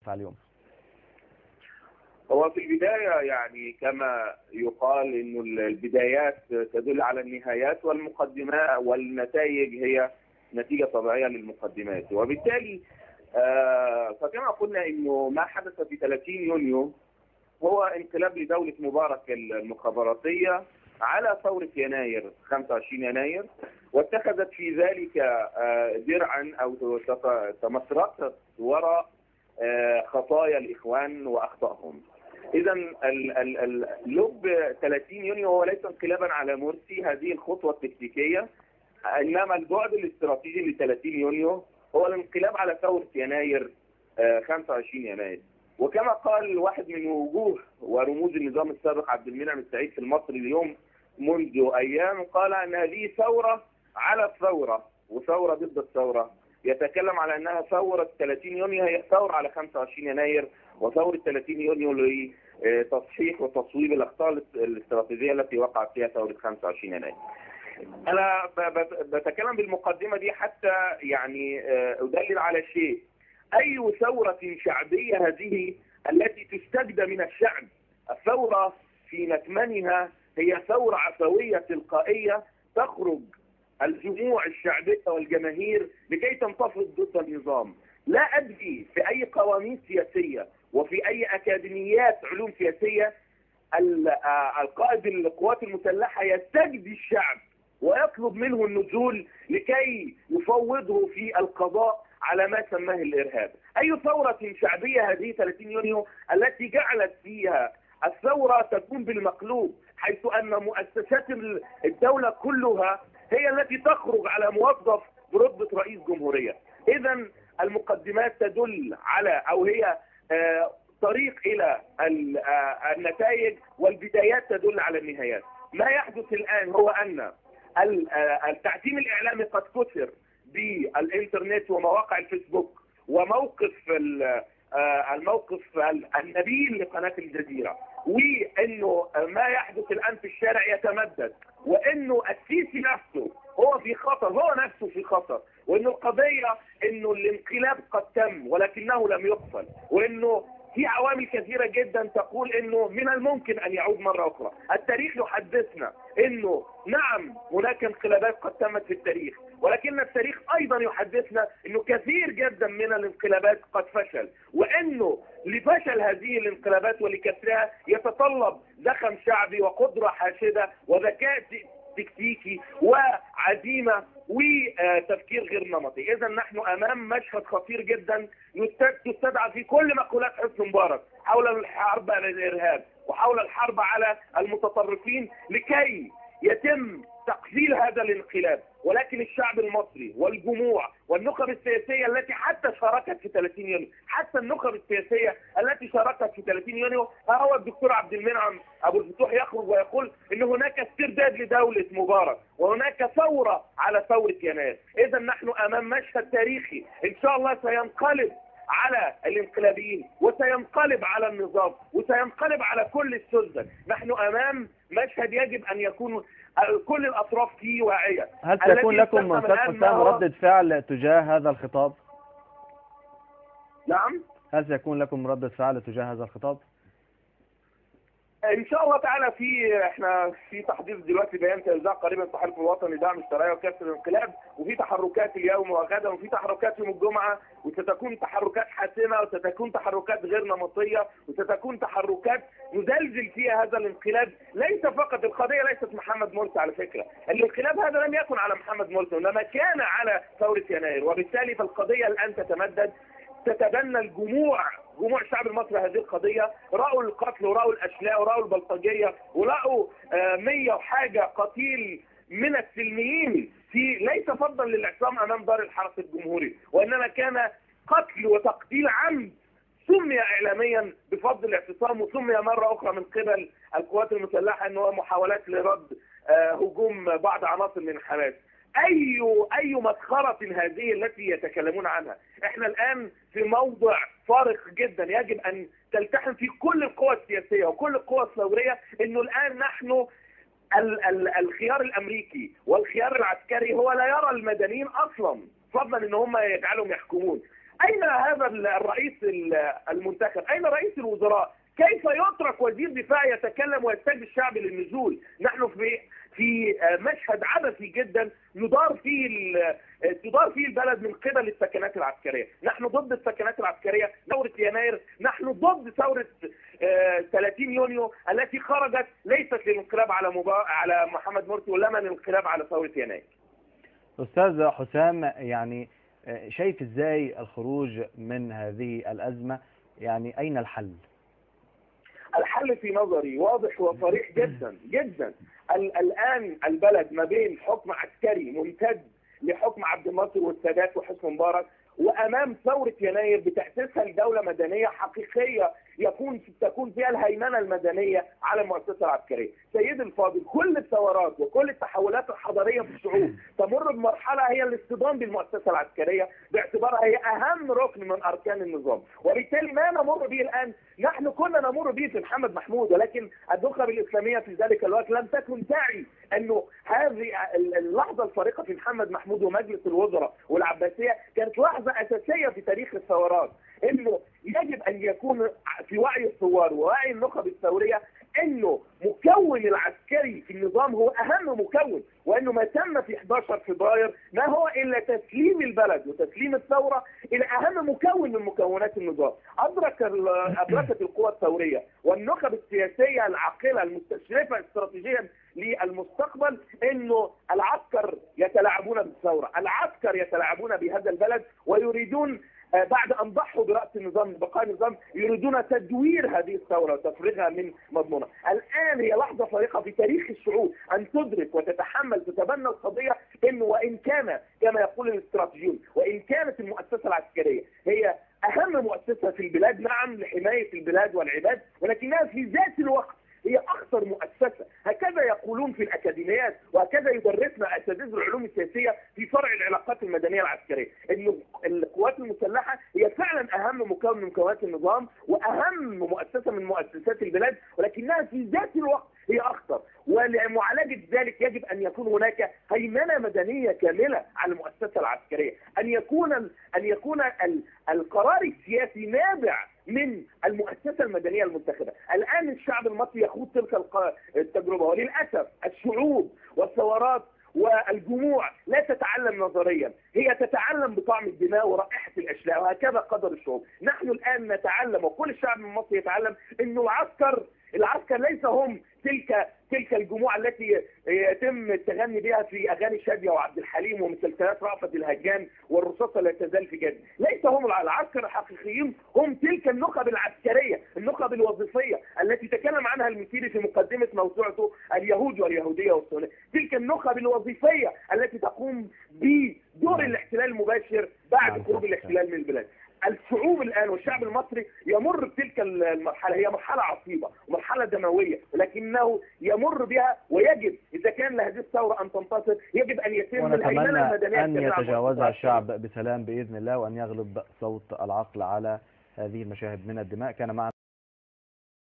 اليوم؟ هو في البداية يعني كما يقال إنه البدايات تدل على النهايات، والمقدمات والنتائج هي نتيجة طبيعية للمقدمات، وبالتالي فكما قلنا إنه ما حدث في 30 يونيو هو انقلاب لدولة مبارك المخابراتية على ثورة يناير 25 يناير، واتخذت في ذلك درعا أو تمسرقت وراء خطايا الإخوان وأخطائهم. إذا لب 30 يونيو هو ليس انقلابا على مرسي، هذه الخطوة التكتيكية، إنما البعد الاستراتيجي ل 30 يونيو هو الانقلاب على ثورة يناير 25 يناير. وكما قال واحد من وجوه ورموز النظام السابق عبد المنعم السعيد في المصري اليوم منذ أيام، قال أن هذه ثورة على الثورة وثورة ضد الثورة. يتكلم على أنها ثورة 30 يونيو هي ثورة على 25 يناير، وثورة 30 يونيو لتصحيح وتصويب الأخطاء الاستراتيجية التي وقعت فيها ثورة 25 يناير. أنا بتكلم بالمقدمة دي حتى يعني أدلل على شيء. أي ثورة شعبية هذه التي تستجدى من الشعب؟ الثورة في مكمنها هي ثورة عفوية تلقائية تخرج الجموع الشعبية والجماهير لكي تنتفض ضد النظام. لا أدري في أي قوانين سياسية وفي أي أكاديميات علوم سياسية القائد القوات المسلحة يستجدي الشعب ويطلب منه النزول لكي يفوضه في القضاء على ما سماه الإرهاب. أي ثورة شعبية هذه 30 يونيو التي جعلت فيها الثورة تكون بالمقلوب، حيث أن مؤسسات الدولة كلها هي التي تخرج على موظف برتبة رئيس جمهورية. إذن المقدمات تدل على أو هي طريق إلى النتائج، والبدايات تدل على النهايات. ما يحدث الآن هو أن التعتيم الإعلامي قد كسر بالإنترنت ومواقع الفيسبوك، وموقف الموقف النبيل لقناة الجزيرة، وأنه ما يحدث الآن في الشارع يتمدد، وأنه السيسي نفسه هو في خطر، هو نفسه في خطر، وأنه القضية أنه الانقلاب قد تم ولكنه لم يقفل، وأنه في عوامل كثيرة جدا تقول انه من الممكن ان يعود مرة اخرى. التاريخ يحدثنا انه نعم هناك انقلابات قد تمت في التاريخ، ولكن التاريخ ايضا يحدثنا انه كثير جدا من الانقلابات قد فشل، وانه لفشل هذه الانقلابات ولكسرها يتطلب زخم شعبي وقدرة حاشدة وذكاء تكتيكي وعزيمة وتفكير غير نمطي. إذا نحن أمام مشهد خطير جدا تستدعى في كل مقولات حسني مبارك حول الحرب على الإرهاب وحول الحرب على المتطرفين لكي يتم تقفيل هذا الانقلاب. ولكن الشعب المصري والجموع والنخب السياسية التي حتى شاركت في 30 يونيو، حتى النخب السياسية التي شاركت في 30 يونيو، هو الدكتور عبد المنعم أبو الفتوح يخرج ويقول إن هناك استرداد لدولة مبارك وهناك ثورة على ثورة يناير. إذا نحن أمام مشهد تاريخي إن شاء الله سينقلب على الانقلابيين وسينقلب على النظام وسينقلب على كل السلطة. نحن أمام مشهد يجب أن يكون كل الأطراف فيه واعية. هل سيكون لكم أستاذ حسام ردة فعل تجاه هذا الخطاب؟ نعم. هل سيكون لكم ردة فعل تجاه هذا الخطاب؟ ان شاء الله تعالى احنا في تحضير دلوقتي بيان توزيع قريبا التحالف الوطني لدعم الشرعيه وكسر الانقلاب، وفي تحركات اليوم وغدا، وفي تحركات يوم الجمعه، وستكون تحركات حاسمه وستكون تحركات غير نمطيه وستكون تحركات نزلزل فيها هذا الانقلاب. ليس فقط القضيه ليست محمد مرسي، على فكره الانقلاب هذا لم يكن على محمد مرسي انما كان على ثوره يناير، وبالتالي فالقضيه الان تتمدد، تتبنى جموع الشعب المصري هذه القضية. رأوا القتل ورأوا الأشلاء ورأوا البلطجية ورأوا 100 وحاجة قتيل من السلميين ليس فضلا للاعتصام أمام دار الحرس الجمهوري، وإنما كان قتل وتقتيل عمد سمي إعلاميا بفضل الاعتصام، وسمي مرة أخرى من قبل القوات المسلحة أنه محاولات لرد هجوم بعض عناصر من حماس. أي مسخرة هذه التي يتكلمون عنها؟ احنا الآن في موضع فارق جدا، يجب أن تلتحم في كل القوى السياسية وكل القوى الثورية انه الآن نحن الخيار الأمريكي والخيار العسكري هو لا يرى المدنيين أصلا، فضلا ان هم يجعلهم يحكمون. أين هذا الرئيس المنتخب؟ أين رئيس الوزراء؟ كيف يترك وزير دفاع يتكلم ويستجيب الشعب للنزول؟ نحن في مشهد عبثي جدا تدار فيه البلد من قبل السكنات العسكريه. نحن ضد السكنات العسكريه، ثوره يناير، نحن ضد ثوره 30 يونيو التي خرجت ليست للانقلاب على محمد مرسي ولما للانقلاب على ثوره يناير. أستاذ حسام، يعني شايف ازاي الخروج من هذه الأزمة؟ يعني أين الحل؟ الحل في نظري واضح وصريح جدا جدا. الآن البلد ما بين حكم عسكري ممتد لحكم عبد الناصر والسادات وحسني مبارك، وأمام ثورة يناير بتأسيسها لدولة مدنية حقيقية تكون فيها الهيمنة المدنية على المؤسسة العسكرية. سيدي الفاضل، كل الثورات وكل التحولات الحضارية في الشعوب تمر بمرحلة هي الاصطدام بالمؤسسة العسكرية باعتبارها هي أهم ركن من أركان النظام، وبالتالي ما نمر به الآن نحن كنا نمر به في محمد محمود، ولكن النخب الإسلامية في ذلك الوقت لم تكن تعي أنه هذه اللحظة الفارقة في محمد محمود ومجلس الوزراء والعباسية كانت لحظة أساسية في تاريخ الثورات، انه يجب ان يكون في وعي الثوار ووعي النخب الثوريه انه مكون العسكري في النظام هو اهم مكون، وانه ما تم في 11 فبراير ما هو الا تسليم البلد وتسليم الثوره الى اهم مكون من مكونات النظام. ادركت القوى الثوريه والنخب السياسيه العاقله المستشرفه استراتيجيا للمستقبل انه العسكر يتلاعبون بالثوره، العسكر يتلاعبون بهذا البلد ويريدون بعد أن ضحوا برأس النظام بقاء النظام يريدون تدوير هذه الثورة وتفريغها من مضمونها. الآن هي لحظة فارقة في تاريخ الشعوب أن تدرك وتتحمل تتبنى القضية إنه وإن كان كما يقول الاستراتيجيون وإن كانت المؤسسة العسكرية هي أهم مؤسسة في البلاد نعم لحماية البلاد والعباد، ولكنها في ذات الوقت هي أخطر مؤسسة. هكذا يقولون في الأكاديميات وهكذا يدرسنا أساتذة العلوم السياسية في فرع العلاقات المدنية العسكرية، إنه القوات المسلحة هي فعلا أهم مكون من مكونات النظام وأهم مؤسسة من مؤسسات البلاد، ولكنها في ذات الوقت هي أخطر. ولمعالجة ذلك يجب أن يكون هناك هيمنة مدنية كاملة على المؤسسة العسكرية، أن يكون القرار السياسي نابع من المؤسسة المدنية المنتخبة. الآن الشعب المصري يخوض تلك التجربة، وللأسف الشعوب والثورات والجموع لا تتعلم نظريا، هي تتعلم بطعم الدماء ورائحة الأشلاء، وهكذا قدر الشعوب. نحن الآن نتعلم وكل الشعب المصري يتعلم أنه العسكر ليس هم تلك الجموع التي يتم التغني بها في اغاني شاديه وعبد الحليم ومسلسلات رأفت الهجان والرصاصه لا تزال في جد. ليس هم العسكر الحقيقيين، هم تلك النخب العسكريه، النخب الوظيفيه التي تكلم عنها المسيري في مقدمه موسوعته اليهود واليهوديه والصهيونيه، تلك النخب الوظيفيه التي تقوم بدور الاحتلال المباشر بعد خروج الاحتلال من البلاد. الشعوب الآن والشعب المصري يمر بتلك المرحلة، هي مرحلة عصيبة ومرحلة دموية، ولكنه يمر بها، ويجب إذا كان لهذه الثورة أن تنتصر يجب أن يتم الهيمنة المدنية أن يتجاوزها الشعب بسلام بإذن الله، وأن يغلب صوت العقل على هذه المشاهد من الدماء. كان معنا